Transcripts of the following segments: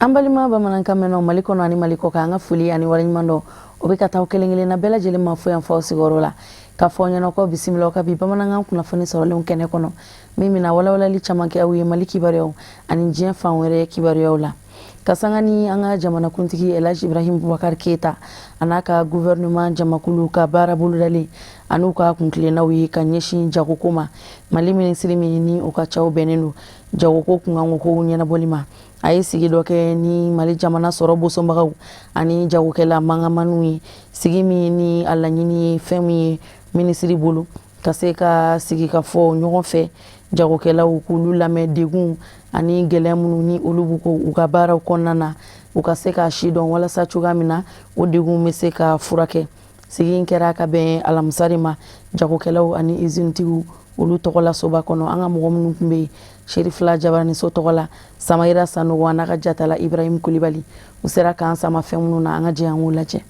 An balima bamanankan mɛnnaw Mali kɔnɔ ani Mali kɔkan, an ka foli ani waleɲuman dɔn o bɛ ka taa kelen kelenna bɛɛ lajɛlen ma fo yan fɔ sigiyɔrɔ la, k'a fɔ ɲɛna ko bisimila ka bi bamanankan kunnafoni sɔrɔlenw kɛnɛ kɔnɔ, min bɛna walawalali caman kɛ aw ye Mali kibaruyaw ani diɲɛ fan wɛrɛ kibaruyaw la. Ka sanga ni an ka jamanakuntigi Elhaji Ibrahim Boubacar Keita a n'a ka gouvernement jamakulu ka baara bolodalen an'u ka kuntilennaw ye ka ɲɛsin jagoko ma, Mali minisiri min ni o ka caw bɛnnen don jagoko kunkankow ɲɛnabɔli ma, a ye sigi dɔ kɛ ni Mali jamana sɔrɔ bosonbagaw ani jagokɛla mangamaniw ye. Sigi min ni a laɲini ye fɛn min ye minisiri bolo, ka se ka sigi ka fɔ ɲɔgɔn fɛ, jagokɛlaw k'olu lamɛn, degun ani gɛlɛya minnu ni olu b'u u ka baaraw kɔnɔna na, u ka se k'a si dɔn walasa cogoya min na o degun bɛ se ka furakɛ. Sigi in kɛra ka bɛn alamisa de ma jagokɛlaw ani izinitigiw olu tɔgɔla soba kɔnɔ. An ka mɔgɔ minnu tun bɛ yen, Serifila Jabaraniso tɔgɔ la, Samayira Sanogo a n'a ka jatala Ibrahim Kulibali, u sera k'an sama fɛn minnu na, an ka jɛ an k'u lajɛ.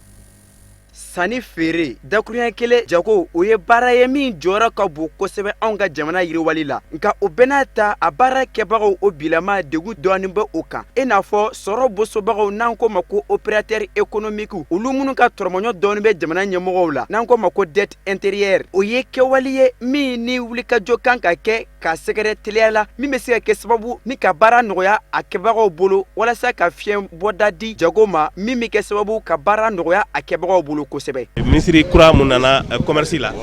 Sanni feere dakuruɲɛ kelen, jago, o ye baara ye min jɔyɔrɔ ka bon kosɛbɛ anw ka jamana yiriwali la. Nka o bɛɛ n'a ta, a baara kɛbagaw o bilama degun dɔɔnin bɛ o kan, i n'a fɔ sɔrɔ bosobagaw, n'an ko ma ko opérateur économique, olu minnu ka tɔrɔmɔɲɔ dɔɔnin bɛ jamana ɲɛmɔgɔw la, n'an ko ma ko dette intérieure. O ye kɛwale ye min ni wulikajɔ kan ka kɛ ka sɛgɛrɛ teliya la, min bɛ se ka kɛ sababu ni ka baara nɔgɔya a kɛbagaw bolo, walasa ka fiɲɛ bɔda di jago ma, min bɛ kɛ sababu ka baara nɔgɔya a kɛbagaw bolo kosɛbɛ. Minisiri kura mun nana commerce la,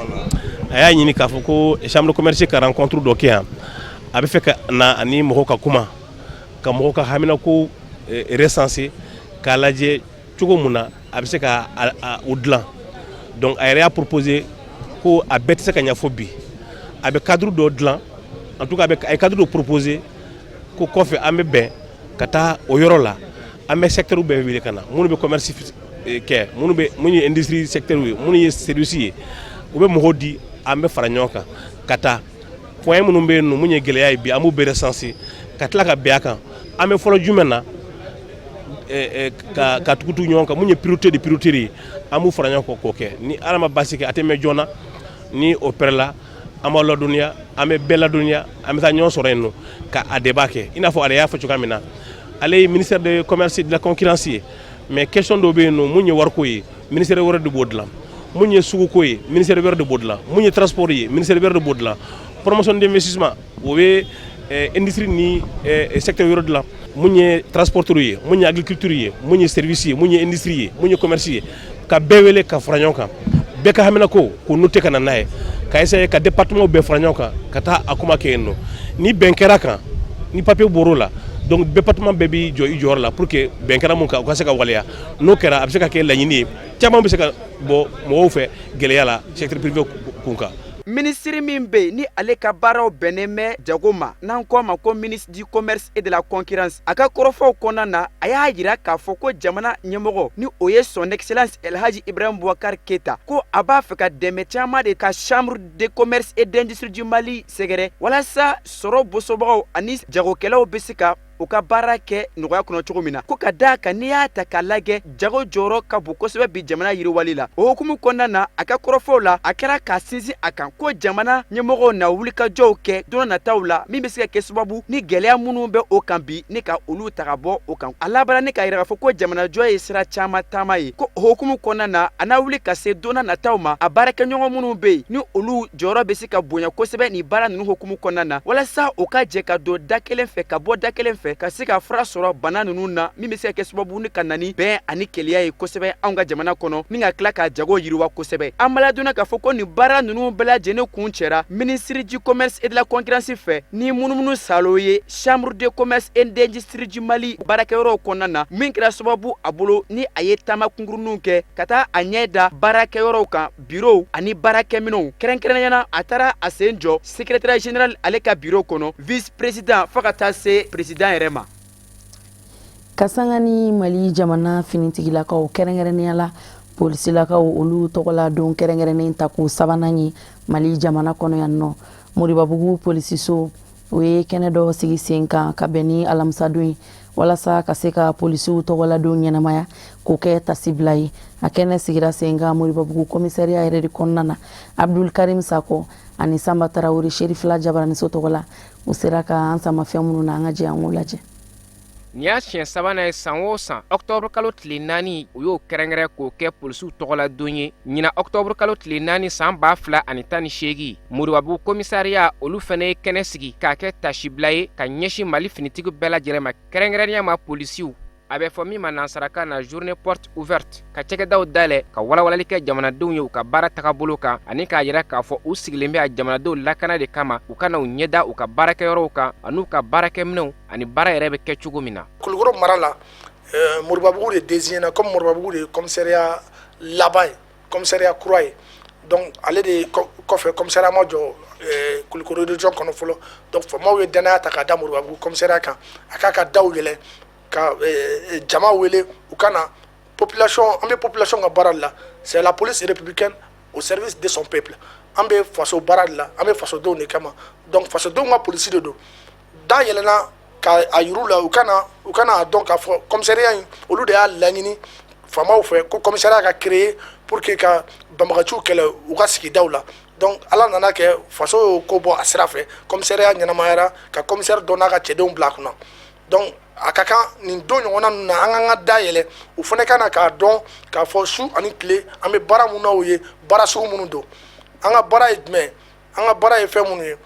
a y'a ɲini k'a fɔ ko chambre de commerce ka rencontre dɔ kɛ yan. A bɛ fɛ ka na ani mɔgɔw ka kuma, ka mɔgɔw ka haminako recenser, k'a lajɛ cogo mun na a bɛ se ka o dilan. Donc a yɛrɛ y'a proposé ko a bɛɛ tɛ se ka ɲɛfɔ bi, a bɛ cadre dɔ dilan, en tout cas a ye cadre dɔ proposé ko kɔfɛ an bɛ bɛn ka taa o yɔrɔ la. An bɛ secteur bɛɛ wele ka na, minnu bɛ commerce kɛ, minnu bɛ, minnu ye industrie secteur ye, minnu ye service ye, u bɛ mɔgɔw di, an bɛ fara ɲɔgɔn kan ka taa point minnu bɛ yen nɔ, mun ye gɛlɛya ye bi, an b'u bɛɛ recenser ka tila ka bɛn a kan. An bɛ fɔlɔ jumɛn na ka tugu ɲɔgɔn kan, mun ye priorité de priorité ye, an b'u fara ɲɔgɔn kan k'o kɛ. Ni Ala ma baasi kɛ, a tɛ mɛn joona. Ni o pɛrɛla, an b'aw ladɔnniya, an bɛ bɛɛ ladɔnniya, an bɛ taa ɲɔgɔn sɔrɔ yen nɔ ka a débat kɛ. I n'a fɔ ale y'a fɔ cogoya min na, ale ye ministère de commerce et de la concurrence ye, mais question dɔw bɛ yen nɔ, mun ye wariko ye, ministère wɛrɛ de b'o dilan, mun ye suguko ye, ministère wɛrɛ de b'o dilan, mun ye transport ye, ministère wɛrɛ de b'o dilan, promotion d'investissement, o bɛ industrie ni secteur wɛrɛ dilan, mun ye transporteur ye, mun ye agriculture ye, mun ye service ye, mun ye industrie ye, mun ye commerce ye, ka bɛɛ wele ka fara ɲɔgɔn kan, bɛɛ ka haminako k'o noter ka na n'a ye, ka essayer ka département bɛɛ fara ɲɔgɔn kan ka taa a kuma kɛ yen nɔ. Ni bɛn kɛra kan, ni papier bɔr'o la, donc département bɛɛ b'i jɔ i jɔyɔrɔ la pour que bɛn kɛra mun kan, o ka se ka waleya. N'o kɛra, a bɛ se ka kɛ laɲini ye caman bɛ se ka bɔ mɔgɔw fɛ gɛlɛya la secteur privé kun kan. Minisiri min bɛ yen ni ale ka baaraw bɛnnen bɛ jago ma, n'an ko a ma ko ministre du commerce et de la concurrence, a ka kɔrɔfɔw kɔnɔna na, a y'a jira k'a fɔ ko jamana ɲɛmɔgɔ, ni o ye son excellence Elhaji Ibrahim Boubacar Keita, ko a b'a fɛ ka dɛmɛ caman de ka chambre de commerce et d'industrie du Mali sɛgɛrɛ, walasa sɔrɔ bosobagaw ani jagokɛlaw bɛ se ka u ka baara kɛ nɔgɔya kɔnɔ cogo min na. Ko ka d'a kan, n'i y'a ta k'a lajɛ, jago jɔyɔrɔ ka bon kosɛbɛ bi jamana yiriwali la. O hukumu kɔnɔna na, a ka kɔrɔfɔw la, a kɛra k'a sinsin a kan ko jamana ɲɛmɔgɔw na wulikajɔw kɛ don nataw la, min bɛ se ka kɛ sababu ni gɛlɛya minnu bɛ o kan bi, ni ka olu ta ka bɔ o kan. A labanna ni k'a yira k'a fɔ ko jamanajɔ ye sira caman taama ye. Ko o hukumu kɔnɔna na, a n'a wuli ka se don nataw ma, a baarakɛɲɔgɔn minnu bɛ yen ni olu jɔyɔrɔ bɛ se ka bonya kosɛbɛ nin baara ninnu hukumu kɔnɔna na, walasa u ka jɛ ka don da kelen fɛ, ka bɔ da kelen fɛ, ka se ka fura sɔrɔ bana ninnu na, min bɛ se ka kɛ sababu ni ka na ni bɛn ani kelenya ye kosɛbɛ anw ka jamana kɔnɔ, ni ka tila ka jago yiriwa kosɛbɛ. An b'a ladɔnniya k'a fɔ ko nin baara ninnu bɛɛ lajɛlen kun cɛra ministre du commerce et de la concurrence fɛ ni munumunu salo ye chambre de commerce et d'industrie du Mali baarakɛyɔrɔw kɔnɔna na, min kɛra sababu a bolo ni a ye taama kunkuruninw kɛ ka taa a ɲɛ da baarakɛyɔrɔw kan, bureau ani baarakɛminɛnw. Kɛrɛnkɛrɛnnenya na, a taara a sen jɔ secrétaire général ale ka bureau kɔnɔ, vice président, fo ka taa se président yɛrɛ ma. Ka sanga ni Mali jamana finitigilakaw, kɛrɛnkɛrɛnnenya la polisilakaw, olu tɔgɔla don kɛrɛnkɛrɛnnen ta ko sabanan ye Mali jamana kɔnɔ yan nɔ, Moribabugu polisiso o ye kɛnɛ dɔ sigi sen kan ka bɛn ni alamisadon ye, walasa ka se ka polisiw tɔgɔladon ɲɛnamaya k'o kɛ tasibila ye. A kɛnɛ sigira sen kan Moribabugu komisariya yɛrɛ de kɔnɔna na. Abdul Karim Sakɔ ani Sanba Tarawele, Serifila Jabaraniso tɔgɔ la, u sera ka an sama fɛn minnu na, an ka jɛ an k'u lajɛ. Nin y'a siɲɛ sabanan ye. San o san, ɔkutɔburu kalo tile 4, u y'o kɛrɛnkɛrɛn k'o kɛ polisiw tɔgɔla don ye. Ɲinan ɔkutɔburu kalo tile 4 san 2018, Moribabugu komisariya, olu fana ye kɛnɛ sigi k'a kɛ tasibila ye ka ɲɛsin Mali finitigi bɛɛ lajɛlen ma, kɛrɛnkɛrɛnnenya ma polisiw, a bɛ fɔ min ma nansarakan na journée porte ouverte, ka cɛkɛdaw dayɛlɛ, ka walawalali kɛ jamanadenw ye u ka baara tagabolo kan, ani k'a yira k'a fɔ u sigilen bɛ a jamanadenw lakana de kama, u ka na u ɲɛda u ka baarakɛyɔrɔw kan an'u ka baarakɛminɛw ani baara yɛrɛ bɛ kɛ cogo min na. Kulukɔrɔ mara la, Moribabugu de désigné na comme Moribabugu de ye commissariat laban ye, commissariat kura ye. Donc ale de kɔfɛ, commissariat ma jɔ Kulukɔrɔ région kɔnɔ fɔlɔ. Donc faamaw ye danaya ta k'a da Moribabugu commissariat kan, a k'a ka daw yɛlɛ ka jama wele u ka na population. An bɛ population ka baara de la. C'est la police républicaine au service de son peuple. An bɛ faso baara de la, an bɛ fasodenw de kama. Donc fasodenw ka polisi de don. Da yɛlɛna ka a yir'u la, u kana a dɔn k'a fɔ commissariat in, olu de y'a laɲini faamaw fɛ ko commissariat ka créer pour que ka banbagaciw kɛlɛ u ka sigidaw la. Donc Ala nana kɛ, faso y'o ko bɔ a sira fɛ, commissariat ɲɛnamayara ka commissaire dɔ n'a ka cɛdenw bila a kunna. Donc a ka kan nin don ɲɔgɔnna ninnu na, an k'an ka da yɛlɛ, u fana ka na k'a dɔn k'a fɔ su ani tile an bɛ baara mun na, u ye baara sugu minnu don, an ka baara ye jumɛn, an ka baara ye fɛn minnu ye.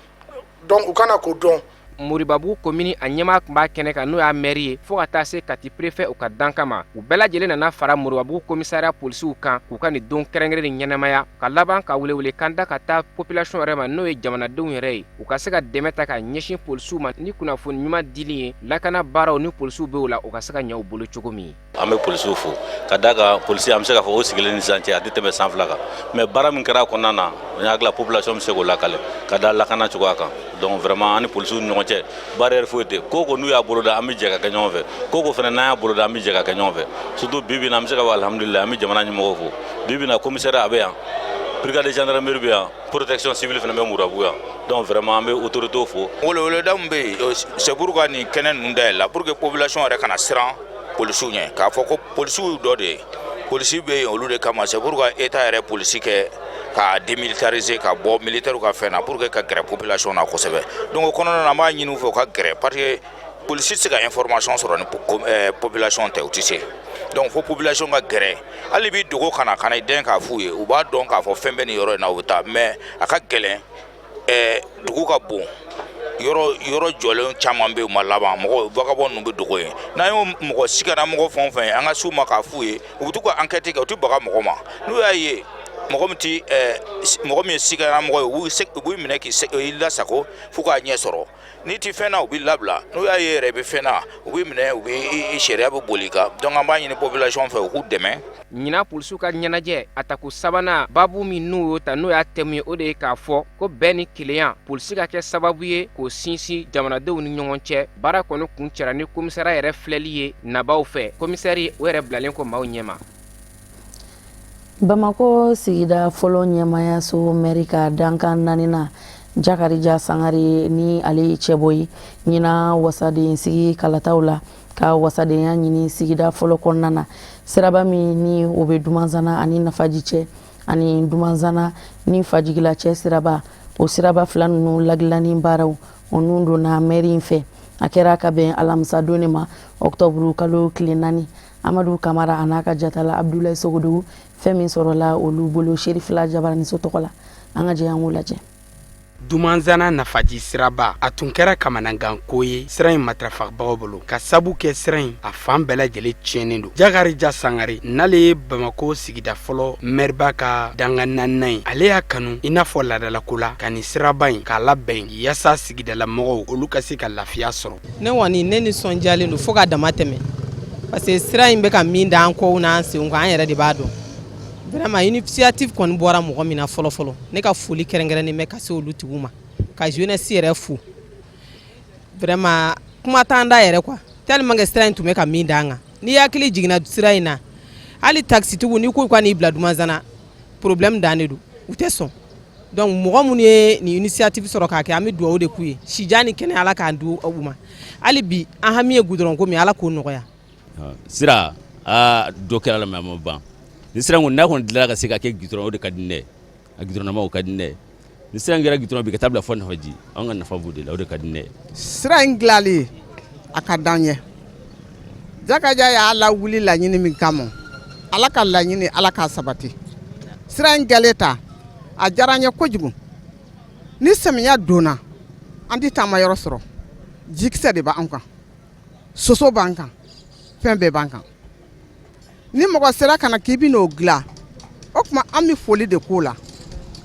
Donc u kana k'o dɔn. Moribabugu komini, a ɲɛmaa tun b'a kɛnɛ kan, n'o y'a mɛri ye, fɔɔ ka taa se Kati préfet u ka dankan ma. U bɛɛ lajɛlen nana fara Moribabugu komisariya polisiw kan k'u ka nin don kɛrɛnkɛrɛn ni ɲɛnamaya, ka laban ka welewele kan da ka taa population yɛrɛ ma, n'o ye jamanadenw yɛrɛ ye, u ka se ka dɛmɛ ta ka ɲɛsin polisiw ma ni kunnafoni ɲuman dili ye, lakana baaraw ni polisiw bɛ o la, u ka se ka ɲɛ u bolo cogo min. An bɛ polisiw fo ka da kan. Polisi, an bɛ se k'a fɔ o sigilen ni sisan cɛ, a tɛ tɛmɛ san 2 kan, mais baara min kɛra a kɔnɔna na, n hakili la population bɛ se k'o lakale ka da lakana cogoya kan. Donc vraiment, an ni polisiw ni ɲɔgɔn cɛ, barrière foyi tɛ. Ko ko n'u y'a boloda, an bɛ jɛ ka kɛ ɲɔgɔn fɛ. Ko ko fana n'an y'a boloda, an bɛ jɛ ka kɛ ɲɔgɔn fɛ. Surtout bi bi in na, an bɛ se ka fɔ alihamudulilayi, an bɛ jamana ɲɛmɔgɔw fo. Bi bi in na, commissariat a bɛ yan, brigade de gendarmerie bɛ yan, protection civile fana bɛ Moribabugu yan. Donc vraiment, an bɛ autorités fo. Weleweleda min bɛ yen, c'est pour ka nin kɛnɛ ninnu dayɛlɛ pour que population yɛrɛ kana siran polisiw ɲɛ, k'a fɔ ko polisiw dɔ de ye, polisi bɛ yen olu de kama. C'est pour que état yɛrɛ polisi kɛ k'a démilitariser, ka bɔ militaire ka fɛn na, pour que ka gɛrɛ population na kosɛbɛ. Donc o kɔnɔna na, an b'a ɲini u fɛ u ka gɛrɛ, parce que polisi tɛ se ka information sɔrɔ ni population tɛ, u tɛ se. Donc fo population ka gɛrɛ, hali b'i dogo ka na ka na i dɛn k'a f'u ye, u b'a dɔn k'a fɔ fɛn bɛ nin yɔrɔ in na, u bɛ taa. Mais a ka gɛlɛn, dugu ka bon, yɔrɔ yɔrɔ jɔlen caman bɛ yen, u ma laban, mɔgɔ vagabond ninnu bɛ dogo yen. N'an y'o mɔgɔ sigara mɔgɔ fɛn o fɛn ye, an ka s'u ma k'a f'u ye, u bɛ t'u ka enquête kɛ, u tɛ baga mɔgɔ ma. N'u y'a ye mɔgɔ min ti mɔgɔ min ye sigara mɔgɔ ye, u b'u minɛ k'i lasago f'u k'a ɲɛ sɔrɔ. N'i ti fɛn na, u b'i labila. N'u y'a ye yɛrɛ i bɛ fɛn na, u b'i minɛ, u bɛ sariya bɛ boli i kan. Donc an b'a ɲini population fɛ u k'u dɛmɛ. Ɲinan polisiw ka ɲɛnajɛ a tako sabanan, babu min n'u y'o ta, n'o y'a thème ye, o de ye k'a fɔ ko bɛn ni kelenya, polisi ka kɛ sababu ye k'o sinsin jamanadenw ni ɲɔgɔn cɛ. Baara kɔni kun cɛra ni komisariya yɛrɛ filɛli ye nabaw fɛ, komisɛri o yɛrɛ bilalen kɔ maaw ɲɛma. Bamakɔ sigida fɔlɔ ɲɛmayaso mɛri ka dankan naaninan, Jakarija Sangare, ni ale ye cɛbɔ ye ɲinan wasaden sigi kalataw la, ka wasadenya ɲini sigida fɔlɔ kɔnɔna na, siraba min ni o bɛ Dumanzana ani Nafaji cɛ, ani Dumanzana ni Fajigila cɛ siraba, o siraba fila ninnu ladilanni baaraw, o nun donna mɛri in fɛ. A kɛra ka bɛn alamisa don de ma, ɔkutɔburu kalo tile 4. Amadu Kamara a n'a ka jatala Abudulayi Sogodogo, fɛn min sɔrɔla olu bolo Serifila Jabaraniso tɔgɔ la, an ka jɛ an k'o lajɛ. Dumanzana Nafaji siraba, a tun kɛra kamanagan ko ye sira in matarafabagaw bolo, ka sabu kɛ sira in a fan bɛɛ lajɛlen tiɲɛnen don. Jakarija Sangare, n'ale ye Bamako sigida fɔlɔ mɛriba ka danga naaninan ye, ale y'a kanu i n'a fɔ laadalako la ka nin siraba in k'a labɛn yaasa sigidala mɔgɔw olu ka se ka lafiya sɔrɔ. Ne kɔni, ne nisɔndiyalen don fo ka dama tɛmɛ, parce que sira in bɛ ka min da an kɔw n'an senw kan, an yɛrɛ de b'a dɔn. Vraiment, initiative kɔni bɔra mɔgɔ min na fɔlɔ fɔlɔ, ne ka foli kɛrɛnkɛrɛnnen bɛ ka se olu tigiw ma, ka jeunesse yɛrɛ fo. Vraiment, kuma t'an da yɛrɛ quoi, tellement que sira in tun bɛ ka min da an kan. N'i hakili jiginna sira in na, hali taxitigiw, n'i ko ka n'i bila Dumanzana, problème dan de don, u tɛ sɔn. Donc mɔgɔ minnu ye nin initiative sɔrɔ k'a kɛ, an bɛ dugawu de k'u ye, sijan ni kɛnɛ, Ala k'an di u ma. Hali bi an hami ye goudron ko min, Ala k'o nɔgɔya. Sira aa, dɔ kɛra la, mais a ma ban. Ni sira kɔni n'a kɔni dilanna ka se ka kɛ goudron, o de ka di ne ye. A goudron o ka di ne ye. Ni sira in kɛra goudron bi ka taa bila fɔ Nafaji, an ka nafa b'o de la, o de ka di ne ye. Sira in dilanli, a ka d'an ye. Jakarija y'a lawuli laɲini min kama, Ala ka laɲini, Ala k'a sabati. Sira in kɛlen ta, a diyara an ye kojugu. Ni samiya donna, an tɛ taama yɔrɔ sɔrɔ. Jikisɛ de b'an kan, soso b'an kan, fɛn bɛɛ b'an kan. Ni mɔgɔ sera ka na k'i bɛ n'o dilan, o tuma an bɛ foli de k'o la,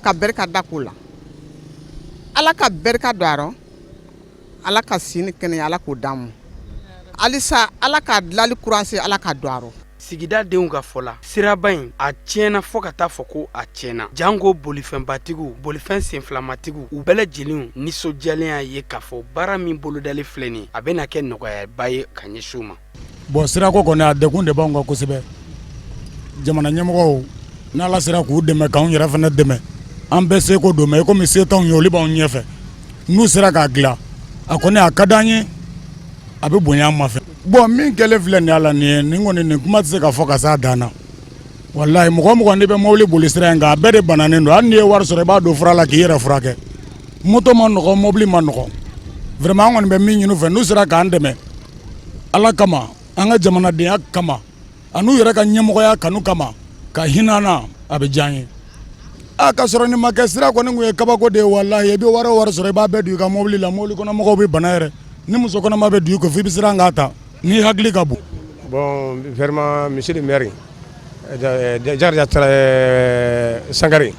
ka barika da k'o la. Ala ka barika don a rɔ, Ala ka si ni kɛnɛya, Ala k'o d'an ma. Halisa Ala ka dilali kuranse, Ala ka don a rɔ. Sigida denw ka fɔ la, siraba in a tiɲɛna fo ka taa fɔ ko a tiɲɛna. Janko bolifɛnbatigiw, bolifɛn senfilamatigiw, u bɛɛ lajɛlen nisɔndiyalen y'a ye k'a fɔ baara min bolodalen filɛ nin ye, a bɛna kɛ nɔgɔyaba ye ka ɲɛsin u ma. Bon, sirako kɔni, a degun de b'anw kan kosɛbɛ. Jamana ɲɛmɔgɔw, n'Ala sera k'u dɛmɛ, k'anw yɛrɛ fana dɛmɛ, an bɛɛ seko don, mais komi se t'anw ye, olu b'anw ɲɛfɛ. N'u sera k'a dilan, a kɔni a ka d'an ye, a bɛ bonya an ma fɛ. Bon, min kɛlen filɛ nin ye a la nin ye, nin kɔni, nin kuma tɛ se ka fɔ ka s'a dan na. Walayi, mɔgɔ mɔgɔ n'i bɛ mobili boli sira in kan, a bɛɛ de bananen don. Hali n'i ye wari sɔrɔ, i b'a don fura la k'i yɛrɛ furakɛ. Moto ma nɔgɔ, mobili ma nɔgɔ. Vraiment, an kɔni bɛ min ɲini u fɛ, n'u sera k'an dɛmɛ Ala kama, an ka jamanadenya kama, an'u yɛrɛ ka ɲɛmɔgɔya kanu kama, ka hinɛ an na, a bɛ diya an ye. A ka sɔrɔ nin ma kɛ, sira kɔni kun ye kabako de ye. Walayi, i bɛ wari o wari sɔrɔ, i b'a bɛɛ don i ka mobili la. Mobili kɔnɔ mɔgɔw bɛ bana yɛrɛ. Ni muso kɔnɔma bɛ don i kɔ, f'i bɛ siran k'a ta n'i hakili ka bon. Bon, vraiment, monsieur le maire Jakarija Sankare,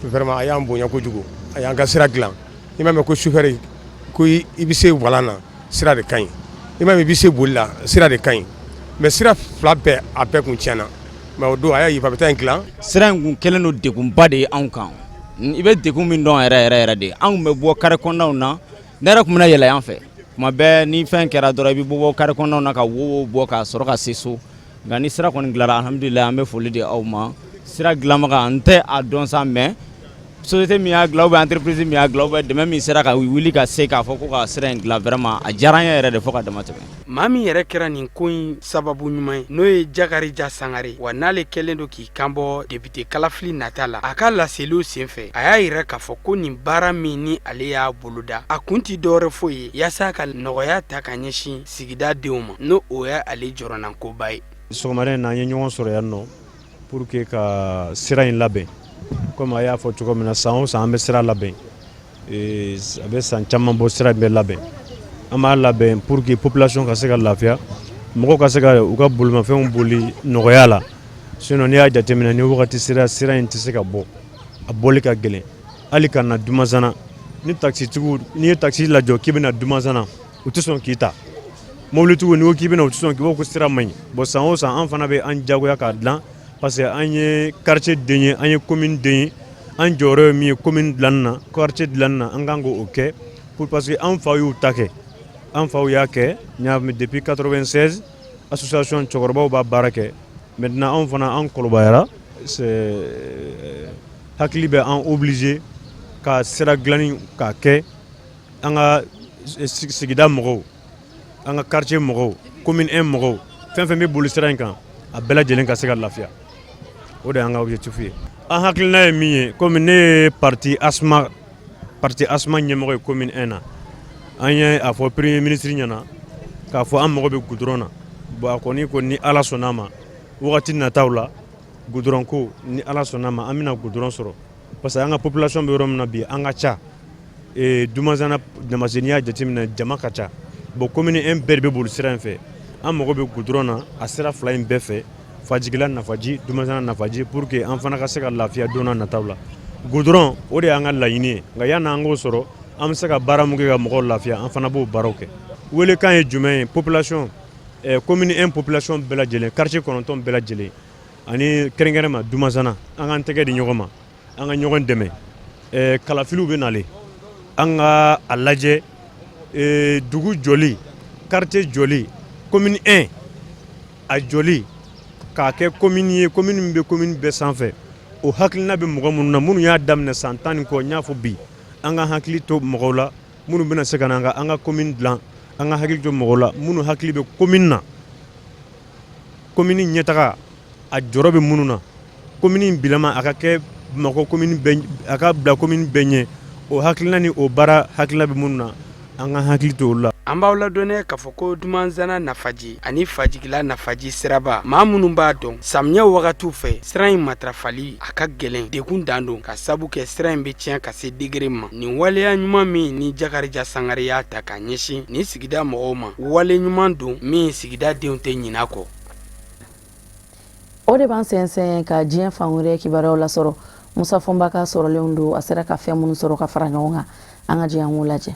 vraiment a y'an bonya kojugu, a y'an ka sira dilan. I m'a mɛn ko chauffeur ko i bɛ se volant na, sira de ka ɲi. I m'a mɛn i bɛ se boli la, sira de ka ɲi. Mais sira fila bɛɛ, a bɛɛ kun tiɲɛna, mais o don a y'a ye a bɛ taa in dilan. Sira in kun kɛlen don degunba de ye anw kan. I bɛ degun min dɔn yɛrɛ yɛrɛ yɛrɛ de, anw bɛ bɔ carré kɔnɔnaw na. Ne yɛrɛ tun bɛna yɛlɛ yan fɛ tuma bɛɛ. Ni fɛn kɛra dɔrɔn, i bɛ bɔ carré kɔnɔnaw na ka wo bɔ ka sɔrɔ ka se so. Nka ni sira kɔni dilanra, alhamdulilayi, an bɛ foli di aw ma. Sira dilanbaga n tɛ a dɔn sa, mais société min y'a dilan ou bien entreprise min y'a dilan ou bien dɛmɛ min sera ka wuli ka se k'a fɔ ko ka sira in dilan, vraiment a diyara an ye yɛrɛ de fo ka dama tɛmɛ. Maa min yɛrɛ kɛra nin ko in sababu ɲuman ye, n'o ye Jakarija Sangare, wa n'ale kɛlen don k'i kanbɔ député kalafili nata la, a ka laseliw senfɛ, a y'a yira k'a fɔ ko nin baara min ni ale y'a boloda, a kun ti dɔwɛrɛ foyi ye yaasa ka nɔgɔya ta ka ɲɛsin sigida denw ma, n'o o ye ale jɔrɔnankoba ye. Sɔgɔmada in na, an ye ɲɔgɔn sɔrɔ yan nɔ pour que ka sira in labɛn. Komi a y'a fɔ cogo min na, san o san an bɛ sira labɛn. A bɛ san caman bɔ, sira in bɛ labɛn. An b'a labɛn pour que population ka se ka lafiya, mɔgɔw ka se ka u ka bolimafɛnw boli nɔgɔya la. Sinon, n'i y'a jateminɛ, ni wagati sera, sira in tɛ se ka bɔ, a bɔli ka gɛlɛn. Hali ka na Dumasana, ni taxitigiw, n'i ye taxi lajɔ k'i bɛna Dumasana, u tɛ sɔn k'i ta. Mobilitigiw, n'i ko k'i bɛna, u tɛ sɔn k'i ko sira man ɲi. Bon, san o san an fana bɛ an jagoya k'a dilan, parce que an ye quartier den ye, an ye commune den ye. An jɔyɔrɔ ye min ye commune dilanni na, quartier dilanni na, an kan k'o kɛ pour parce que an faw y'u ta kɛ, an faw y'a kɛ. N y'a mɛn depuis 96, association cɛkɔrɔbaw b'a baara kɛ. Maintenant, anw fana, an kɔrɔbayara, c'est hakili bɛ an obligé ka sira dilanni k'a kɛ an ka sigida mɔgɔw, an ka quartier mɔgɔw, commune 1 mɔgɔw, fɛn fɛn bɛ boli sira in kan, a bɛɛ lajɛlen ka se ka lafiya. O de y'an ka objectif ye. An hakilina ye min ye, komi ne ye parti ASMA ɲɛmɔgɔ ye commune 1 na, an ye a fɔ premier ministre ɲɛna k'a fɔ an mago bɛ goudron na. Bon, a kɔni ko ni Ala sɔnn'a ma, wagati nataw la, goudron ko, ni Ala sɔnn'a ma, an bɛna goudron sɔrɔ, parce que an ka population bɛ yɔrɔ min na bi, an ka ca. Dumasana Damase, n'i y'a jateminɛ, jama ka ca. Bon, commune 1 bɛɛ de bɛ boli sira in fɛ. An mago bɛ goudron na a sira fila in bɛɛ fɛ, Fajigila Nafaji, Dumasana Nafaji, pour que an fana ka se ka lafiya don n'a nataw la. Goudron, o de y'an ka laɲini ye. Nka yanni an k'o sɔrɔ, an bɛ se ka baara mun kɛ ka mɔgɔw lafiya, an fana b'o baaraw kɛ. Welekan ye jumɛn ye? Population, commune 1 population bɛɛ lajɛlen, quartier 9 bɛɛ lajɛlen, ani kɛrɛnkɛrɛn ma Dumasana, an k'an tɛgɛ di ɲɔgɔn ma, an ka ɲɔgɔn dɛmɛ. Kalafiliw bɛ nalen, an ka a lajɛ dugu jɔli, quartier jɔli, commune 1 a jɔli k'a kɛ commune ye, commune min bɛ commune bɛɛ sanfɛ, o hakilina bɛ mɔgɔ minnu na, minnu y'a daminɛ san 10 ni kɔ. N y'a fɔ bi, an ka hakili to mɔgɔw la minnu bɛna se ka na an ka commune dilan. An ka hakili to mɔgɔw la minnu hakili bɛ commune na, commune ɲɛtaga a jɔrɔ bɛ minnu na, commune bilama a ka kɛ Bamakɔ commune bɛɛ, a ka bila commune bɛɛ ɲɛ, o hakilina ni o baara hakilina bɛ minnu na. An ka hakili to olu la. An b'aw ladɔnniya k'a fɔ ko Dumanzana nafaji ani Fajigila nafaji siraba, maa minnu b'a dɔn samiyɛ wagatiw fɛ sira in matarafali a ka gɛlɛn, degun dan don ka sabu kɛ sira in bɛ tiɲɛ ka se degré ma. Nin waleya ɲuman min ni Jakarija Sangare y'a ta ka ɲɛsin nin sigida mɔgɔw ma, wale ɲuman don min sigida denw tɛ ɲinɛ a kɔ. O de b'an sɛnsɛn ka diɲɛ fan wɛrɛ kibaruyaw lasɔrɔ. Musa Fɔnba ka sɔrɔlenw don, a sera ka fɛn minnu sɔrɔ ka fara ɲɔgɔn kan, an ka jɛ an k'o lajɛ.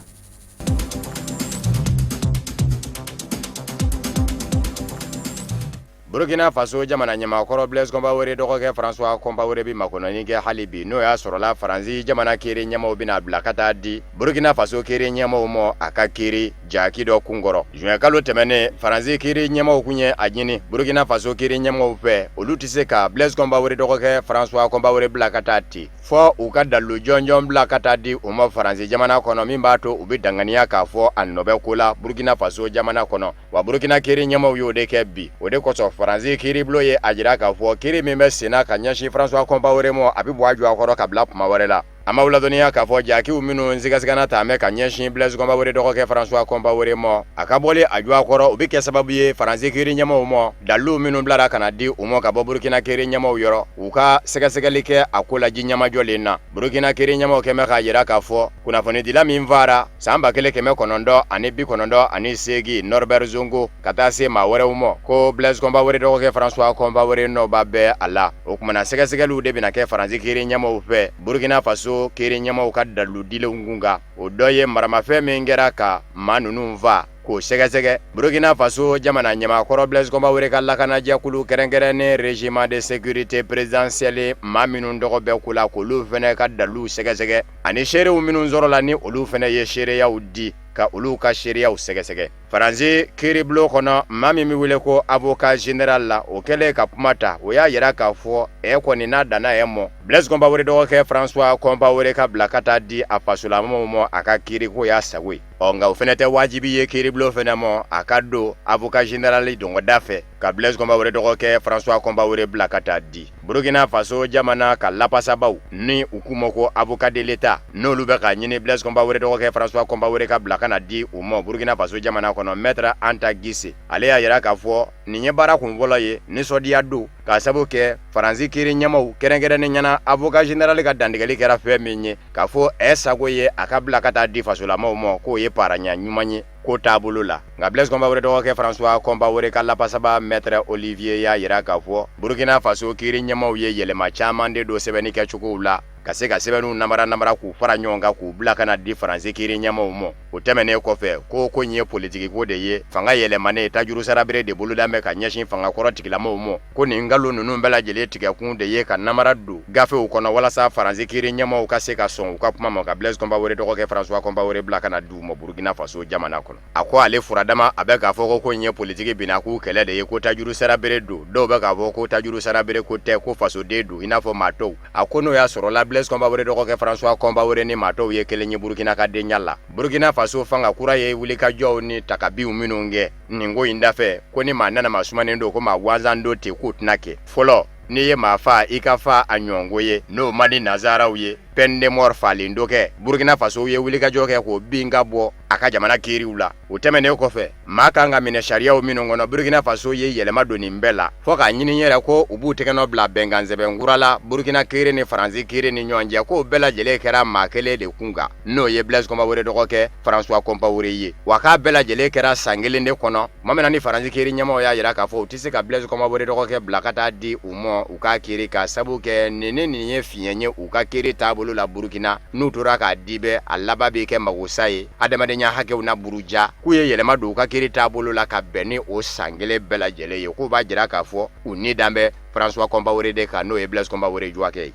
Burkina Faso jamana ɲɛmaakɔrɔ Blaise Compaoré dɔgɔkɛ François Compaoré bɛ makɔnɔni kɛ hali bi, n'o y'a sɔrɔla Faransi jamana kiiri ɲɛmaaw bɛna bila ka taa di Burkina Faso kiiri ɲɛmaaw ma a ka kiiri jaki dɔ kunkɔrɔ. Juin kalo tɛmɛnen, Faransi kiiri ɲɛmaaw kun ye a ɲini Burkina Faso kiiri ɲɛmaaw fɛ, olu tɛ se ka Blaise Compaoré dɔgɔkɛ François Compaoré bila ka taa ten, fɔ u ka dalilu jɔnjɔn bila ka taa di u ma Faransi jamana kɔnɔ, min b'a to u bɛ danganiya k'a fɔ a nɔ bɛ ko la Burkina Faso jamana kɔnɔ. Wa Burkina kiiri ɲɛmaaw y'o de kɛ bi. O de kosɔn Faransi kiiribulon ye a jira k'a fɔ kiiri min bɛ senna ka ɲɛsin François Compaoré ma, a bɛ bɔ a jɔ a kɔrɔ ka bila kuma wɛrɛ la. An b'aw ladɔnniya k'a fɔ jakiw minnu sigasigana taa mɛn ka ɲɛsin Blaise Compaoré dɔgɔkɛ François Compaoré ma, a ka bɔli a jɔ a kɔrɔ, o bɛ kɛ sababu ye Faransi kiiri ɲɛmaaw ma, dalilu minnu bilara ka na di u ma ka bɔ Burkina kiiri ɲɛmaaw yɔrɔ, u ka sɛgɛsɛgɛli kɛ a ko la ji ɲɛmajɔlen na. Burkina kiiri ɲɛmaaw kɛn bɛ k'a jira k'a fɔ kunnafonidila min faara san 1998, Norbert Zongo, ka taa se maa wɛrɛw ma, ko Blaise Compaoré dɔgɔkɛ François Compaoré nɔba bɛ a la. O tuma na sɛgɛsɛgɛliw de bɛna kɛ Faransi kiiri ɲɛmaaw fɛ Burkina Faso kiiri ɲɛmaaw ka dalilu dilenw kun kan. O dɔ ye maramafɛn min kɛra ka maa ninnu faa, k'o sɛgɛsɛgɛ. Burkina Faso jamana ɲɛmaakɔrɔ Blaise Compaoré ka lakanajɛkulu kɛrɛnkɛrɛnnen régiment de sécurité présidentielle, maa minnu tɔgɔ bɛ ko la, k'olu fana ka daliluw sɛgɛsɛgɛ, ani seerew minnu sɔrɔla ni olu fana ye seereyaw di, ka olu ka seereyaw sɛgɛsɛgɛ. Faransi kiiribulon kɔnɔ, maa min bɛ wele ko avocat général la, o kɛlen ka kuma ta, o y'a jira k'a fɔ ɛ kɔni n'a danna ɛ mɔ, Blaise Compaoré dɔgɔkɛ François Compaoré ka bila ka taa di a fasolamaw ma a ka kiiri ko y'a sago ye. Ɔ nka o fana tɛ wajibi ye kiiribulon fana ma a ka don avocat général dɔngɔda fɛ ka Blaise Compaoré dɔgɔkɛ François Compaoré bila ka taa di. Burkina Faso jamana ka lapasabaw ni u k'u ma ko avocat de l'État, n'olu bɛ k'a ɲini Blaise Compaoré dɔgɔkɛ François Compaoré ka bila ka na di u ma Burkina Faso jamana kɔnɔ, maître Anta Guissé, ale y'a jira k'a fɔ nin ye baara kun fɔlɔ ye, nisɔndiya don k'a sabu kɛ Faransi kiiri ɲɛmaw kɛrɛnkɛrɛnnen ɲɛna avocat général ka dantigɛli kɛra fɛn min ye, k'a fɔ ɛ sago ye a ka bila ka taa di fasolamaw ma, k'o ye paranya ɲuman ye ko taabolo la. Nka Blaise Compaoré dɔgɔkɛ François Compaoré ka lapasaba maître Olivier y'a jira k'a fɔ Burkina Faso kiiri ɲɛmaw ye yɛlɛma caman de don sɛbɛnni kɛcogow la, ka se ka sɛbɛnniw namara namara k'u fara ɲɔgɔn kan k'u bila ka na di Faransi kiiri ɲɛmaw ma. O tɛmɛnen kɔfɛ, ko in ye politiki ko de ye, fanga yɛlɛmanen tajuru sarabere de boloda bɛ ka ɲɛsin fanga kɔrɔ tigilamaw ma, ko nin nkalon ninnu bɛɛ lajɛlen tigɛkun de ye ka namara don gafew kɔnɔ walasa Faransi kiiri ɲɛmaw ka se ka sɔn u ka kuma ma ka Blaise Compaoré dɔgɔkɛ François Compaoré bila ka na di u ma Burkina Faso jamana kɔnɔ. A ko ale furadama a bɛ k'a fɔ ko in ye politiki binakun kɛlɛ de ye, ko tajuru sarabere don. Dɔw bɛ k'a fɔ ko tajuru sarabere ko tɛ, ko fasoden don i n'a fɔ maa tɔw. A ko n'o y'a sɔrɔla Blaise Compaoré dɔgɔkɛ François Compaoré ni maa tɔw ye kelen ye Burkina ka denya la, Burkina Faso fanga kura ye wulikajɔw ni takabiw minnu kɛ nin ko in dafɛ, ko ni maa nana maa sumanen don, ko maa gansan don ten, k'o tɛna kɛ. Fɔlɔ, n'i ye maa faa, i ka faa a ɲɔgɔnko ye, n'o man di nansaraw ye, peine de mort falen dɔ kɛ. Burkina Faso ye wulikajɔ kɛ k'o bin ka bɔ a ka jamana kiiriw la. O tɛmɛnen kɔfɛ, maa kan ka minɛ sariyaw minnu kɔnɔ, Burkina Faso ye yɛlɛma don nin bɛɛ la, fɔ k'a ɲini yɛrɛ ko u b'u tɛgɛnɔ bila bɛnkansɛbɛn kura la Burkina kiiri ni Faransi kiiri ni ɲɔgɔn cɛ, k'o bɛɛ lajɛlen kɛra maa kelen de kun kan, n'o ye Blaise Compaoré dɔgɔkɛ François Compaoré ye. Wa k'a bɛɛ lajɛlen kɛra san kelen de kɔnɔ, tuma min na ni Faransi kiiri ɲɛmaaw y'a jira k'a fɔ u tɛ se ka Blaise Compaoré dɔgɔkɛ bila ka taa di u ma u ka kiiri, ka sabu kɛ nin ni nin ye fiɲɛ ye u ka kiiri taabolo la Burkina, n'u tora k'a di bɛɛ, a laban bɛ kɛ magosa ye adamadenya hakɛw na buruja. K'u ye yɛlɛma don u ka kiiri taabolo la ka bɛn ni o san kelen bɛɛ lajɛlen ye, k'o b'a jira k'a fɔ u ni dan bɛ François Compaoré de kan, n'o ye Blaise Compaoré dɔgɔkɛ ye.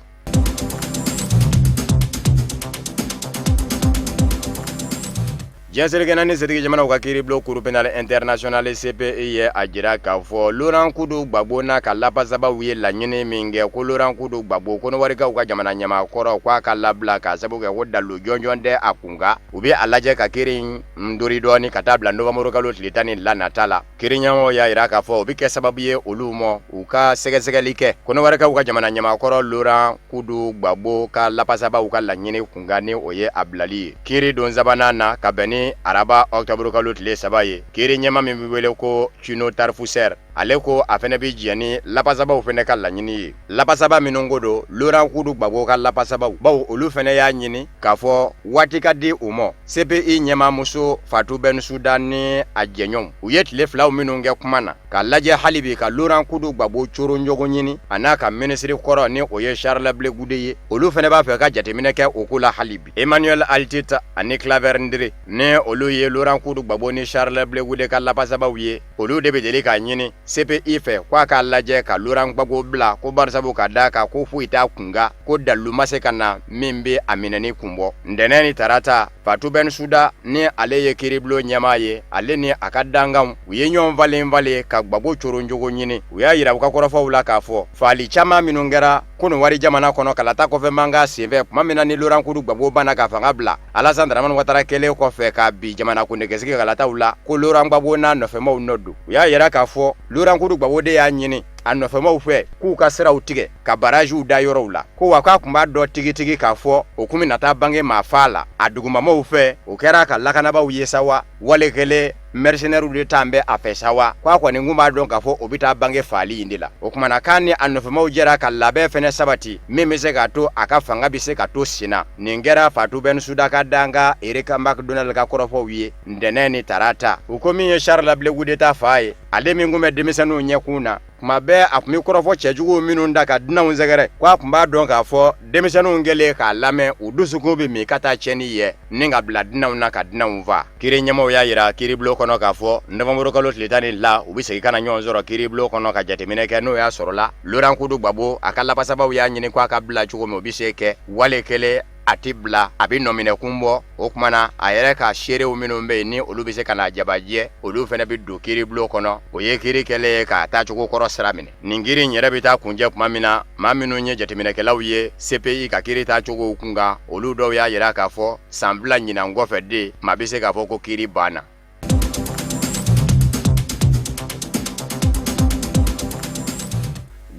Diɲɛ seleke naani setigi jamanaw ka kiiribulon Cour pénale internationale CPI ye a jira k'a fɔ Laurent Kudu Gbagbo n'a ka lapasabaw ye laɲini min kɛ, ko Laurent Kudu Gbagbo, Kɔnɔwarikaw ka jamana ɲɛmaa kɔrɔ, k'a ka labila k'a sabu kɛ ko dalilu jɔnjɔn tɛ a kun kan. U bɛ a lajɛ ka kiiri in dori dɔɔni ka taa bila novembre kalo tile 12 nata la. Kiiri ɲɛmɔgɔw y'a jira k'a fɔ o bɛ kɛ sababu ye olu ma u ka sɛgɛsɛgɛli kɛ Kɔnɔwarikaw ka jamana ɲɛmaa kɔrɔ Laurent Kudu Gbagbo ka lapasabaw ka laɲini kunkan, ni o ye a bilali ye kiiri don sabanan na ka bɛn ni ni araba ɔkutɔburukalo tile 3 ye. Kiiri ɲɛmaa min bɛ wele ko Cuno Tarfusser, ale ko a fana bɛ jɛn ni lapasabaw fana ka laɲini ye. Lapasaba minnu ko don, Laurent Kudu Gbagbo ka lapasabaw, bawo olu fana y'a ɲini k'a fɔ waati ka di u ma. CPI ɲɛmaamuso Fatou Bensouda ni a jɛɲɔgɔnw, u ye tile filaw minnu kɛ kuma na k'a lajɛ hali bi ka Laurent Kudu Gbagbo coronjogo ɲini, a n'a ka minisiri kɔrɔ ni o ye Charles Blé Goudé ye, olu fana b'a fɛ ka jateminɛ kɛ o ko la hali bi. Emmanuel Altit ani Claver Ndré, ni olu ye Laurent Kudu Gbagbo ni Charles Blé Goudé ka lapasabaw ye, olu de bɛ deli k'a ɲini CPI fɛ ko a k'a lajɛ ka Laurent Gbagbo bila, ko barisabu ka d'a kan ko foyi t'a kunkan, ko dalilu ma se ka na min bɛ a minɛni kun bɔ. Ntɛnɛn ni tarata, Fatou Bensouda ni ale ye kiiribulon ɲɛmaa ye, ale ni a ka dankanw, u ye ɲɔgɔn falen falen ka Gbagbo coronjogo ɲini. U y'a yira u ka kɔrɔfɔw la k'a fɔ faali caman minnu kɛra Kɔnɔwari jamana kɔnɔ kalata kɔfɛ mankan senfɛ, tuma min na ni Laurent Kudu Gbagbo banna ka fanga bila Alassane Dramane Ouattara kɛlen kɔfɛ ka bin jamanakuntigisigi kalataw la, ko Laurent Gbagbo n'a nɔfɛmaw nɔ don. U y'a yira k'a fɔ Laurent Kudu Gbagbo de y'a ɲini a nɔfɛmaw fɛ k'u ka siraw tigɛ, ka baraziw da yɔrɔw la, ko wa k'a tun b'a dɔn tigitigi k'a fɔ o kun bɛna taa bange maa faa la a dugumamaw fɛ. O kɛra a ka lakanabaaw ye sa wa, wale kelen mercenaires de t'an bɛ a fɛ sa wa, k'a kɔni kun b'a dɔn k'a fɔ o bɛ taa bange faali in de la. O tuma na k'a ni a nɔfɛmaw jɛra ka labɛn fɛnɛ sabati min bɛ se k'a to a ka fanga bɛ se ka to sen na. Nin kɛra Fatou Bensouda ka dankan Eric McDonald ka kɔrɔfɔw ye ntɛnɛn ni tarata. U ko min ye Charles Blé Goudé ta fa ye, ale min kun bɛ denmisɛnninw ɲɛkun na tuma bɛɛ, a tun bɛ kɔrɔfɔ cɛjugu minnu da ka dunanw sɛgɛrɛ, ko a tun b'a dɔn k'a fɔ denmisɛnninw kɛlen k'a lamɛn, u dusukun bɛ min ka taa tiɲɛni ye ni ka bila dunanw na ka dunanw faa. Kiiri ɲɛmaaw y'a yira kiiribulon kɔnɔ k'a fɔ nowanburukalo tile 12, u bɛ segin ka na ɲɔgɔn sɔrɔ kiiribulon kɔnɔ ka jateminɛ kɛ, n'o y'a sɔrɔla Laurent Kudu Gbagbo a ka lafasabaw y'a ɲini ko a ka bila cogo min, o bɛ se kɛ wale kelen a tɛ bila, a bɛ nɔminɛ kun bɔ. O tuma na a yɛrɛ ka seerew minnu bɛ yen ni olu bɛ se ka na jabajɛ, olu fana bɛ don kiiribulon kɔnɔ. O ye kiiri kɛlen ye k'a taacogo kɔrɔ sira minɛ. Nin kiiri in yɛrɛ bɛ taa kuncɛ tuma min na, maa minnu ye jateminɛkɛlaw ye CPI ka kiiri taacogo kunkan, olu dɔw y'a yira k'a fɔ san 2 ɲinan kɔfɛ de maa bɛ se k'a fɔ ko kiiri banna.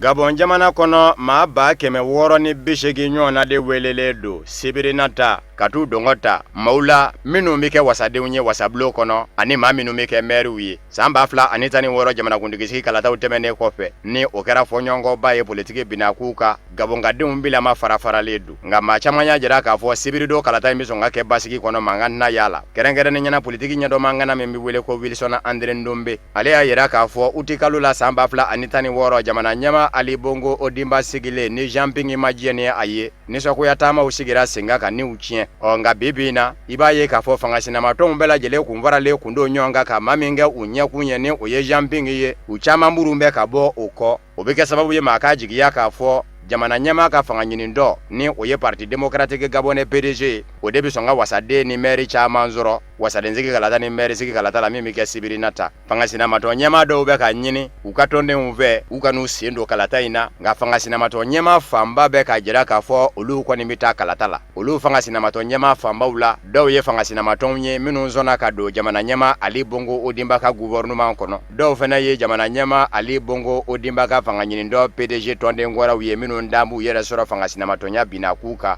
Gabɔn jamana kɔnɔ, maa 680,000 ɲɔgɔnna de welelen don sibiri nata ka t'u dɔngɔ ta maaw la minnu bɛ kɛ wasadenw ye wasabulon kɔnɔ ani maa minnu bɛ kɛ mɛriw ye. San 2016 jamanakuntigisigi kalataw tɛmɛnen kɔfɛ, ni o kɛra fɔɲɔgɔnkɔba ye politiki binakun kan, Gabɔnkadenw bilama fara faralen don. Nka maa caman y'a jira k'a fɔ sibiridon kalata in bɛ sɔn ka kɛ basigi kɔnɔ, mankan tɛna y'a la. Kɛrɛnkɛrɛnnenya la, politiki ɲɛdɔnmaa ŋana min bɛ wele ko Wilson André Ndombe, ale y'a jira k'a fɔ utikalo la san 2016, jamana ɲɛmaa Ali Bongo Ondimba sigilen ni Jean Ping ma jɛn ni a ye, nisɔngoya taamaw sigira sen kan ka niw tiɲɛ. Ɔ nka bi bi in na, i b'a ye k'a fɔ fanga sinamatɔnw bɛɛ lajɛlen kun faralen kun don ɲɔgɔn kan ka maa min kɛ u ɲɛkun ye, ni o ye Jean Ping ye, u caman minnu bɛ ka bɔ o kɔ. O bɛ kɛ sababu ye maa k'a jigiya k'a fɔ jamana ɲɛmaa ka fanga ɲinitɔn, ni o ye Parti démocratique gabonais PDG ye, o de bɛ sɔn ka wasaden ni mɛri caman sɔrɔ wasadensigi kalata ni mɛrisigi kalata la min bɛ kɛ sibiri nata. Fanga sinamatɔn ɲɛmaa dɔw bɛ k'a ɲini u ka tɔndenw fɛ u kan'u sen don kalata in na, nka fanga sinamatɔn ɲɛmaa fanba bɛ k'a jira k'a fɔ olu kɔni bɛ taa kalata la. Olu fanga sinamatɔn ɲɛmaa fanbaw la, dɔw ye fanga sinamatɔnw ye minnu sɔnna ka don jamana ɲɛmaa Ali Bongo Ondimba ka gouvernement kɔnɔ. Dɔw fana ye jamana ɲɛmaa Ali Bongo Ondimba ka fanga ɲinitɔn PDG tɔnden kɔrɔw ye minnu da b'u yɛrɛ sɔrɔ fanga sinamatɔnya binna k'u kan.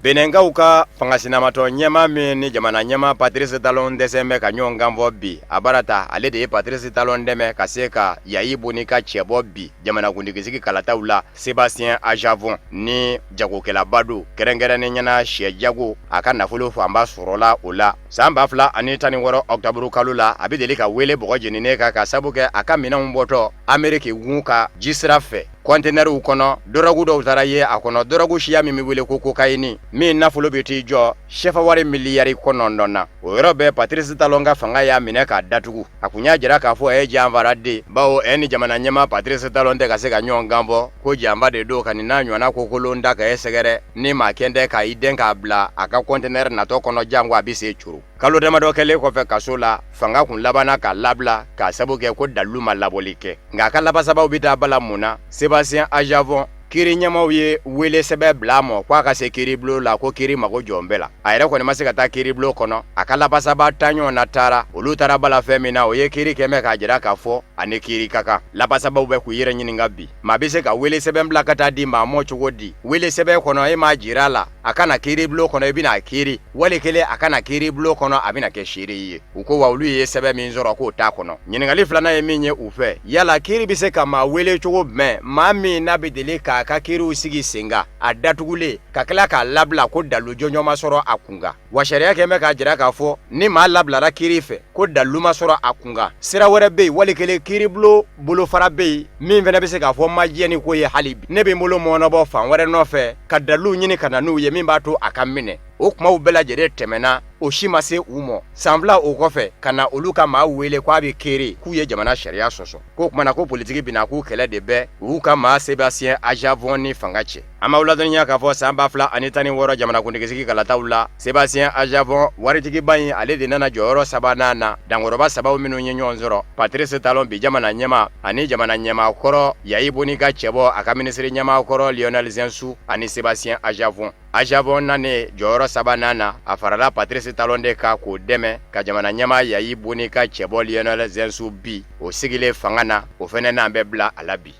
Benɛnkaw ka fanga sinamatɔn ɲɛmaa min ni jamana ɲɛmaa Patrice Talon dɛsɛ bɛ ka ɲɔgɔn kan fɔ bi, a bara ta ale de ye Patrice Talon dɛmɛ ka se ka Yayi Boni ka cɛbɔ bi jamanakuntigisigi kalataw la. Sébastien Ajavon ni jagokɛlaba don, kɛrɛnkɛrɛnnenya la sɛ jago, a ka nafolo fanba sɔrɔla o la. San 2016 ɔkutɔburu kalo la, a bɛ deli ka wele bɔgɔ jeninen kan ka sabu kɛ a ka minɛnw bɔtɔ Ameriki gun kan ji sira fɛ kɔntenɛriw kɔnɔ, dɔrɔgu dɔw taara ye a kɔnɔ, dɔrɔgu siya min bɛ wele ko kokayini, min nafolo bɛ t'i jɔ sefa wari miliyari 9 na. O yɔrɔ bɛɛ, Patrice Talon ka fanga y'a minɛ k'a datugu. A kun y'a jira k'a fɔ a ye janfara de, bawo e ni jamana ɲɛmaa Patrice Talon tɛ ka se ka ɲɔgɔn kan fɔ, ko janfa de don ka nin n'a ɲɔgɔnna kokolon da ka e sɛgɛrɛ ni maa kɛn tɛ ka i dɛn k'a bila a ka kɔntenɛri natɔ kɔnɔ, janko a bɛ se coro. Kalo damadɔ kɛlen kɔfɛ kaso la, fanga kun labanna k'a labila k'a sabu kɛ ko dalilu ma labɔli kɛ. Nka a ka lafasabaw bɛ taa bala mun na? Sébastien Ajavon Kiiri ɲɛmaaw ye wele sɛbɛn bila a ma k'a ka se kiiribulon la, ko kiiri mago jɔn bɛɛ la. A yɛrɛ kɔni ma se ka taa kiiribulon kɔnɔ. A ka lafasabaa tan ɲɔgɔn na taara. Olu taara bala fɛn min na, o ye kiiri kɛmɛ k'a jira k'a fɔ a ni kiiri ka kan. Lafasabaaw bɛ k'u yɛrɛ ɲininka bi, maa bɛ se ka wele sɛbɛn bila ka taa di maa mɔ cogo di? Wele sɛbɛn kɔnɔ, e m'a jira a la a ka na kiiribulon kɔnɔ, i bɛna a kiiri, wali kelen a ka na kiiribulon kɔnɔ, a bɛna kɛ seere ye. U ko wa olu ye sɛbɛn min sɔrɔ k'o t'a kɔnɔ. Ɲininkali filanan ye min ye u fɛ, yala kiiri bɛ se ka maa wele cogo jumɛn, maa min n'a bɛ deli k'a ka kiiriw sigi sen kan a datugulen, ka tila k'a labila ko dalu jɔnjɔn ma sɔrɔ a kun kan? Wa sariya kɛn bɛ k'a jira k'a fɔ ni maa labilara kiiri fɛ ko dalu ma sɔrɔ a kun kan, sira wɛrɛ bɛ yen, wali kelen kiiribulon bolofara bɛ yen min fana bɛ se k'a fɔ ma jɛ ni ko ye hali bi, ne bɛ n bolo mɔɔnɔbɔ fan wɛrɛ nɔfɛ ka dalu ɲini ka na n'u ye min b'a to a ka minɛ. O kumaw bɛɛ lajɛlen tɛmɛna, o si ma se u mɔ. San 2 o kɔfɛ, ka na olu ka maa wele k'a bɛ kiiri, k'u ye jamana sariya sɔsɔ. K'o kumana ko politiki bina k'u kɛlɛ de bɛ u ka maa Sebastien Ajavon ni fanga cɛ. An b'aw ladɔnniya k'a fɔ san 2016 jamanakuntigisigi kalataw la, Sebastien Ajavon waritigiba in, ale de nana jɔyɔrɔ sabanan na dankɔrɔba sabaw minnu ye ɲɔgɔn sɔrɔ, Patrice Talon bi jamana ɲɛmaa ani jamana ɲɛmaa kɔrɔ Yayi Boni ka cɛbɔ, a ka minisiri ɲɛmaa kɔrɔ Lionel Zinsou ani Sebastien Ajavon. Ajavon nanen jɔyɔrɔ sabanan na, a farala Patrice Talon de kan k'o dɛmɛ ka jamana ɲɛmaa Yayi Boni ka cɛbɔ Lionel Zinsou bi o sigilen fanga na, o fana n'an bɛ bila a la bi.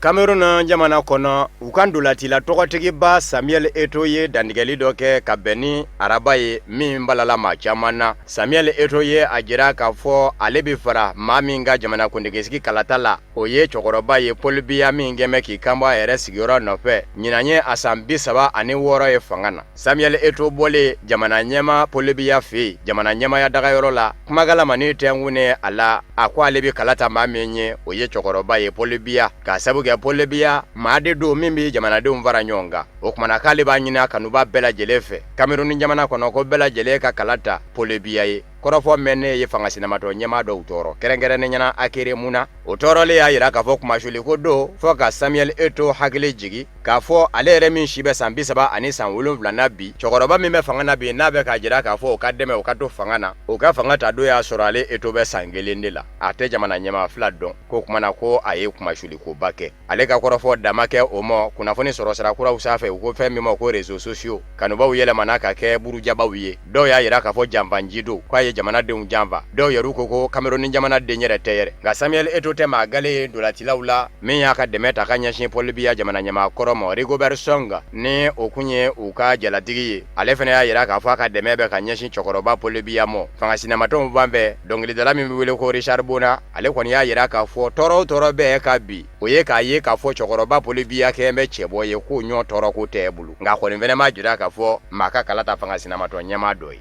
Cameroun jamana kɔnɔ, u ka ntolacila tɔgɔtigiba Samuel Eto'o ye dantigɛli dɔ kɛ ka bɛn ni araba ye min balala maa caman na. Samuel Eto'o ye a jira k'a fɔ ale bɛ fara maa min ka jamanakuntigisigi kalata la, o ye cɛkɔrɔba ye Paul Biya min kɛn bɛ k'i kanbɔ a yɛrɛ sigiyɔrɔ nɔfɛ. Ɲinan ye a san 36 ye fanga na. Samuel Eto'o bɔlen jamana ɲɛmaa Paul Biya fɛ yen jamana ɲɛmaaya dagayɔrɔ la, kumakalamani tɛnkunnen a la, a ko ale bɛ kala ta maa min ye, o ye cɛkɔrɔba ye Paul Biya, k'a sabu kɛ Paul Biya maa de don min bɛ jamanadenw fara ɲɔgɔn kan. O kumana k'ale b'a ɲini a kanuba bɛɛ lajɛlen fɛ Cameroun jamana kɔnɔ ko bɛɛ lajɛlen ka kala ta Paul Biya ye. Kɔrɔfɔ mɛnnen ye fanga sinamatɔn ɲɛmaa dɔw tɔɔrɔ, kɛrɛnkɛrɛnnenya la Akere Muna. O tɔɔrɔlen y'a jira k'a fɔ kunmasuuli ko don fo ka Samuel Eto'o hakili jigin k'a fɔ ale yɛrɛ min si bɛ san 37 na bi, cɛkɔrɔba min bɛ fanga na bi n'a bɛ k'a jira k'a fɔ o ka dɛmɛ o ka to fanga na, o ka fanga ta don y'a sɔrɔ ale Eto'o bɛ san 1 de la, a tɛ jamana ɲɛmaa fila dɔn. K'o kumana ko a ye kunmasuulikoba kɛ. Ale ka kɔrɔfɔ dan ma kɛ o ma, kunnafoni sɔrɔsira kuraw sanfɛ, u ko fɛn min ma ko réseaux sociaux, kanubaw yɛlɛmana ka kɛ burujabaw ye. Dɔw y'a jira k'a fɔ janfanci don, k'a ye jamanadenw janfa. Dɔw yɛrɛ ko ko Cameroun jamana den yɛrɛ tɛ yɛrɛ. Nka Samuel Eto'o tɛ maa gale ye ntolacilaw la min y'a ka dɛmɛ ta ka ɲɛsin Paul Biya jamana ɲɛmaa kɔrɔ ma. Rigobert Song ni o kun ye u ka jalatigi ye, ale fana y'a jira k'a fɔ a ka dɛmɛ bɛ ka ɲɛsin cɛkɔrɔba Paul Biya ma. Fanga sinamatɔnw fan fɛ, dɔnkilidala min bɛ wele ko Richard Bona, ale kɔni y'a jira k'a fɔ tɔɔrɔ o tɔɔrɔ bɛ kan bi, o ye k'a ye k'a fɔ cɛkɔrɔba Paul Biya kɛn bɛ cɛbɔ ye, k'o ɲɔ tɔɔrɔ ko tɛ bolo. Nka kɔni fana m'a jira k'a fɔ maa ka kala ta fanga sinamatɔn ɲɛmaa dɔ ye.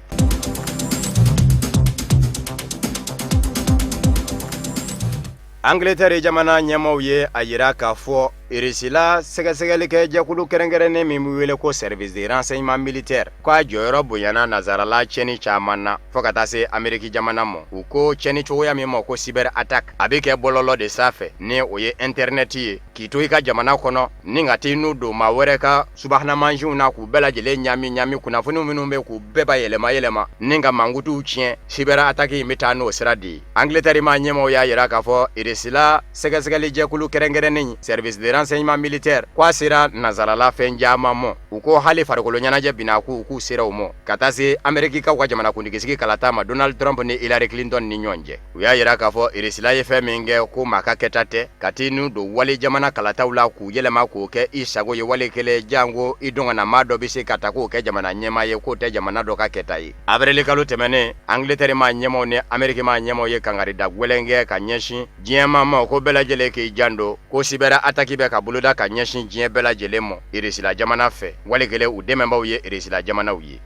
Angleterre jamana ɲɛmaaw ye a jira k'a fɔ Irisila sɛgɛsɛgɛlikɛ jɛkulu kɛrɛnkɛrɛnnen min bɛ wele ko service de renseignement militaire, k'a jɔyɔrɔ bonyana nazarala tiɲɛni caman na fo ka taa se Ameriki jamana ma. U ko tiɲɛni cogoya min ma ko cyber attaque, a bɛ kɛ bɔlɔlɔ de sanfɛ, ni o ye internet ye, k'i to i ka jamana kɔnɔ ni ka t'i nu don maa wɛrɛ ka subahana mansinw na k'u bɛɛ lajɛlen ɲami ɲami, kunnafoni minnu bɛ k'u bɛɛ ba yɛlɛma yɛlɛma ni ka mankutuw tiɲɛ. Cyber attaque in bɛ taa n'o sira de ye. Angleterre maa ɲɛmaaw y'a jira k'a fɔ Irisila sɛgɛsɛgɛli jɛkulu kɛrɛnkɛrɛnnen service de renseignement militaire, k'a sera nazarala fɛn caman ma. U ko hali farikolo ɲɛnajɛ bina k'u k'u sera u ma, ka taa se Amerikikaw ka jamanakuntigisigi kalata ma Donald Trump ni Hillary Clinton ni ɲɔgɔn cɛ. U y'a jira k'a fɔ Irisila ye fɛn min kɛ ko maa ka kɛta tɛ, ka t'i nu don wali jamana kalataw la k'u yɛlɛma k'o kɛ i sago ye, wali kelen janko i dɔn kana maa dɔ bɛ se ka ta k'o kɛ jamana ɲɛmaa ye, k'o tɛ jamana dɔ ka kɛta ye. Avril kalo tɛmɛnen, Angleterre maa ɲɛmaaw ni Ameriki maa ɲɛmaaw ye kangarida gɛlɛn kɛ ka ɲɛsin diɲɛ maa ma ko bɛɛ lajɛlen k'i janto ko cyber attaque bɛ ka boloda ka ɲɛsin diɲɛ bɛɛ lajɛlen ma Irisila jamana fɛ, wali kelen u dɛmɛbaaw ye Irisila jamanaw ye.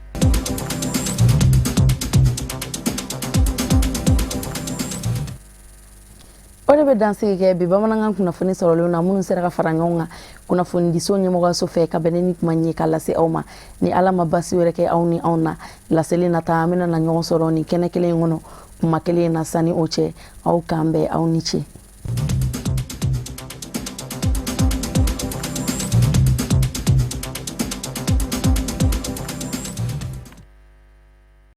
O de bɛ dansigi kɛ bi bamanankan kunnafoni sɔrɔlenw na minnu sera ka fara ɲɔgɔn kan kunnafonidiso ɲɛmɔgɔyaso fɛ ka bɛn ni kuma ye ka lase aw ma. Ni Ala ma basi wɛrɛ kɛ aw ni anw na, laseli nata an bɛna na ɲɔgɔn sɔrɔ nin kɛnɛ kelen in kɔnɔ kuma kelen in na. Sani o cɛ, aw k'an bɛn, aw ni ce.